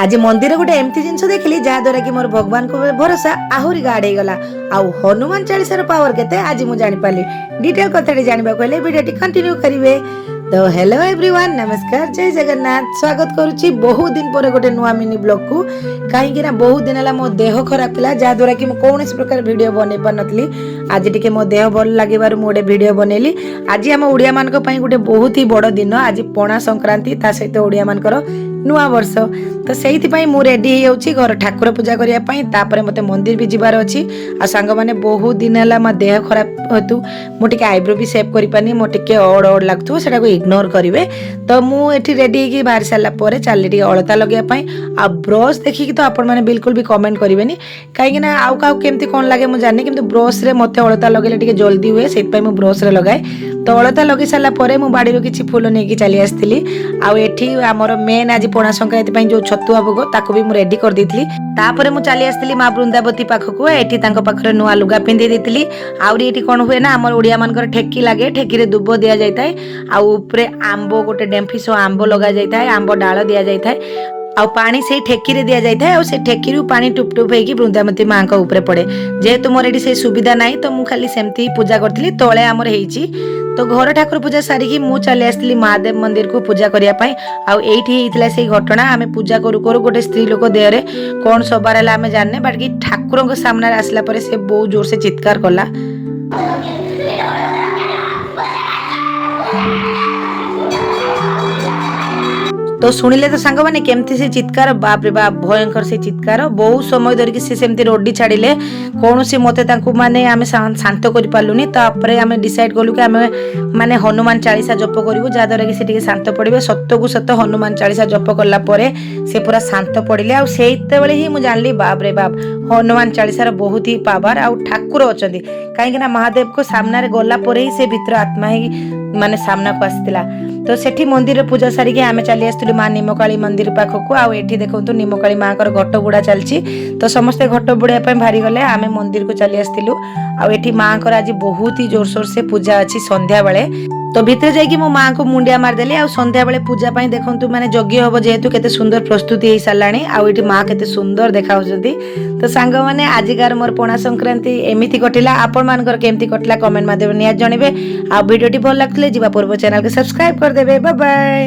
ଆଜି ମନ୍ଦିର ଗୋଟେ ଏମିତି ଜିନିଷ ଦେଖିଲି, ଯାହାଦ୍ୱାରା କି ମୋର ଭଗବାନଙ୍କ ଉପରେ ଭରସା ଆହୁରି ଗାଢ ହେଇଗଲା। ଆଉ ହନୁମାନ ଚାଳିଶାର ପାୱାର କେତେ, ଆଜି ମୁଁ ଜାଣିପାରିଲି। ଡିଟେଲ କଥାଟି ଜାଣିବାକୁ ହେଲେ ଭିଡ଼ିଓଟି କଣ୍ଟିନ୍ୟୁ କରିବେ। ତ ହ୍ୟାଲୋ ଏଭ୍ରିୱାନ୍, ନମସ୍କାର, ଜୟ ଜଗନ୍ନାଥ। ସ୍ୱାଗତ କରୁଛି ବହୁତ ଦିନ ପରେ ଗୋଟେ ନୂଆ ମିନି ବ୍ଲଗକୁ। କାହିଁକି ନା ବହୁତ ଦିନ ହେଲା ମୋ ଦେହ ଖରାପ ଥିଲା, ଯାହାଦ୍ୱାରା କି ମୁଁ କୌଣସି ପ୍ରକାର ଭିଡ଼ିଓ ବନେଇ ପାରିନଥିଲି। ଆଜି ଟିକେ ମୋ ଦେହ ଭଲ ଲାଗିବାରୁ ମୁଁ ଗୋଟେ ଭିଡ଼ିଓ ବନେଇଲି। ଆଜି ଆମ ଓଡ଼ିଆମାନଙ୍କ ପାଇଁ ଗୋଟେ ବହୁତ ହି ବଡ଼ ଦିନ। ଆଜି ପଣା ସଂକ୍ରାନ୍ତି, ତା ସହିତ ଓଡ଼ିଆମାନଙ୍କର ନୂଆ ବର୍ଷ। ତ ସେଇଥିପାଇଁ ମୁଁ ରେଡ଼ି ହେଇଯାଉଛି ଘର ଠାକୁର ପୂଜା କରିବା ପାଇଁ। ତାପରେ ମୋତେ ମନ୍ଦିର ବି ଯିବାର ଅଛି। ଆଉ ସାଙ୍ଗମାନେ, ବହୁତ ଦିନ ହେଲା ମୋ ଦେହ ଖରାପ ହେତୁ ମୁଁ ଟିକେ ଆଇବ୍ରୋ ବି ସେଭ୍ କରିପାରିନି। ମୋ ଟିକେ ଅଡ଼ ଅଡ଼ ଲାଗୁଥିବ, ସେଟାକୁ ଇଗ୍ନୋର କରିବେ। ତ ମୁଁ ଏଠି ରେଡ଼ି ହେଇକି ବାହାରି ସାରିଲା ପରେ ଚାଲିଲି ଟିକେ ଅଳତା ଲଗେଇବା ପାଇଁ। ଆଉ ବ୍ରସ୍ ଦେଖିକି ତ ଆପଣମାନେ ବିଲକୁଲ ବି କମେଣ୍ଟ କରିବେନି, କାହିଁକି ନା ଆଉ କାହାକୁ କେମିତି କ'ଣ ଲାଗେ ମୁଁ ଜାଣିନି, କିନ୍ତୁ ବ୍ରସ୍ରେ ମୋତେ ଅଳତା ଲଗେଇଲେ ଟିକେ ଜଲ୍ଦି ହୁଏ, ସେଇଥିପାଇଁ ମୁଁ ବ୍ରସ୍ରେ ଲଗାଏ। ତ ଅଳତା ଲଗେଇ ସାରିଲା ପରେ ମୁଁ ବାଡ଼ିରୁ କିଛି ଫୁଲ ନେଇକି ଚାଲି ଆସିଥିଲି। ଆଉ ଏଠି ଆମର ମେନ୍ ଆଜି ପଣା ସଂକ୍ରାନ୍ତି ପାଇଁ ଯେଉଁ ଛତୁଆ ଭୋଗ, ତାକୁ ବି ମୁଁ ରେଡ଼ି କରିଦେଇଥିଲି। ତାପରେ ମୁଁ ଚାଲି ଆସିଥିଲି ମା ବୃନ୍ଦାବତୀ ପାଖକୁ। ଏଠି ତାଙ୍କ ପାଖରେ ନୂଆ ଲୁଗା ପିନ୍ଧେଇ ଦେଇଥିଲି। ଆହୁରି ଏଠି କ'ଣ ହୁଏ ନା, ଆମର ଓଡ଼ିଆମାନଙ୍କର ଠେକି ଲାଗେ। ଠେକିରେ ଦୁବ ଦିଆଯାଇଥାଏ ଆଉ ଉପରେ ଆମ୍ବ, ଗୋଟେ ଡେମ୍ଫି ସହ ଆମ୍ବ ଲଗାଯାଇଥାଏ, ଆମ୍ବ ଡାଳ ଦିଆଯାଇଥାଏ ଆଉ ପାଣି ସେଇ ଠେକିରେ ଦିଆଯାଇଥାଏ। ଆଉ ସେ ଠେକିରୁ ପାଣି ଟୁପ୍ ଟୁପ୍ ହେଇକି ବୃନ୍ଦାବତୀ ମାଙ୍କ ଉପରେ ପଡ଼େ। ଯେହେତୁ ମୋର ଏଠି ସେଇ ସୁବିଧା ନାହିଁ, ତ ମୁଁ ଖାଲି ସେମିତି ହିଁ ପୂଜା କରିଥିଲି। ତଳେ ଆମର ହେଇଛି। ତ ଘର ଠାକୁର ପୂଜା ସାରିକି ମୁଁ ଚାଲି ଆସିଥିଲି ମହାଦେବ ମନ୍ଦିରକୁ ପୂଜା କରିବା ପାଇଁ। ଆଉ ଏଇଠି ହେଇଥିଲା ସେଇ ଘଟଣା। ଆମେ ପୂଜା କରୁ କରୁ ଗୋଟେ ସ୍ତ୍ରୀ ଲୋକ ଦେହରେ କ'ଣ ସବାର ହେଲା ଆମେ ଜାଣିନେ, ବାକି ଠାକୁରଙ୍କ ସାମ୍ନାରେ ଆସିଲା ପରେ ସେ ବହୁତ ଜୋରସେ ଚିତ୍କାର କଲା। ତ ଶୁଣିଲେ ତ ସାଙ୍ଗମାନେ, କେମିତି ସେ ଚିତ୍କାର? ବାପରେ ବାପ, ଭୟଙ୍କର ସେ ଚିତ୍କାର। ବହୁତ ସମୟ ଧରିକି ସେ ସେମିତି ରଡ଼ି ଛାଡ଼ିଲେ। କୌଣସି ମତେ ତାଙ୍କୁ ମାନେ ଆମେ ଶାନ୍ତ କରିପାରିଲୁନି। ତାପରେ ଆମେ ଡିସାଇଡ୍ କଲୁ କି ଆମେ ମାନେ ହନୁମାନ ଚାଳିଶା ଜପ କରିବୁ, ଯାହାଦ୍ୱାରା କି ସେ ଟିକେ ଶାନ୍ତ ପଡ଼ିବେ। ସତକୁ ସତ ହନୁମାନ ଚାଳିଶା ଜପ କଲା ପରେ ସେ ପୁରା ଶାନ୍ତ ପଡ଼ିଲେ। ଆଉ ସେଇତେବେଳେ ହିଁ ମୁଁ ଜାଣିଲି, ବାପରେ ବାପ, ହନୁମାନ ଚାଳିଶାର ବହୁତ ହି ପାୱାର ଆଉ ଠାକୁର ଅଛନ୍ତି। କାହିଁକି ନା ମହାଦେବଙ୍କ ସାମ୍ନାରେ ଗଲା ପରେ ହିଁ ସେ ଭିତର ଆତ୍ମା ହିଁ ମାନେ ସାମ୍ନାକୁ ଆସିଥିଲା। ତ ସେଠି ମନ୍ଦିରରେ ପୂଜା ସାରିକି ଆମେ ଚାଲି ଆସିଥିଲୁ ମା ନିମକାଳୀ ମନ୍ଦିର ପାଖକୁ। ଆଉ ଏଠି ଦେଖନ୍ତୁ, ନିମକାଳୀ ମାଙ୍କର ଘଟ ବୁଡ଼ା ଚାଲିଛି। ତ ସମସ୍ତେ ଘଟ ବୁଡ଼ିବା ପାଇଁ ବାହାରିଗଲେ, ଆମେ ମନ୍ଦିରକୁ ଚାଲି ଆସିଥିଲୁ। ଆଉ ଏଠି ମାଙ୍କର ଆଜି ବହୁତ ହି ଜୋରସୋର ସେ ପୂଜା ଅଛି ସନ୍ଧ୍ୟାବେଳେ। ତ ଭିତରେ ଯାଇକି ମୋ ମାଙ୍କୁ ମୁଣ୍ଡିଆ ମାରିଦେଲି। ଆଉ ସନ୍ଧ୍ୟାବେଳେ ପୂଜା ପାଇଁ ଦେଖନ୍ତୁ, ମାନେ ଯଜ୍ଞ ହବ ଯେହେତୁ, କେତେ ସୁନ୍ଦର ପ୍ରସ୍ତୁତି ହେଇସାରିଲାଣି। ଆଉ ଏଠି ମା କେତେ ସୁନ୍ଦର ଦେଖାଯାଉଛନ୍ତି। ତ ସାଙ୍ଗମାନେ, ଆଜିକାର ମୋର ପଣା ସଂକ୍ରାନ୍ତି ଏମିତି କଟିଲା। ଆପଣମାନଙ୍କର କେମିତି କଟିଲା, କମେଣ୍ଟ ମାଧ୍ୟମରେ ନିହାତି ଜଣେଇବେ। ଆଉ ଭିଡ଼ିଓଟି ଭଲ ଲାଗୁଥିଲେ ଯିବା ପୂର୍ବ ଚ୍ୟାନେଲକୁ ସବସ୍କ୍ରାଇବ କରିଦେବେ। Bye bye.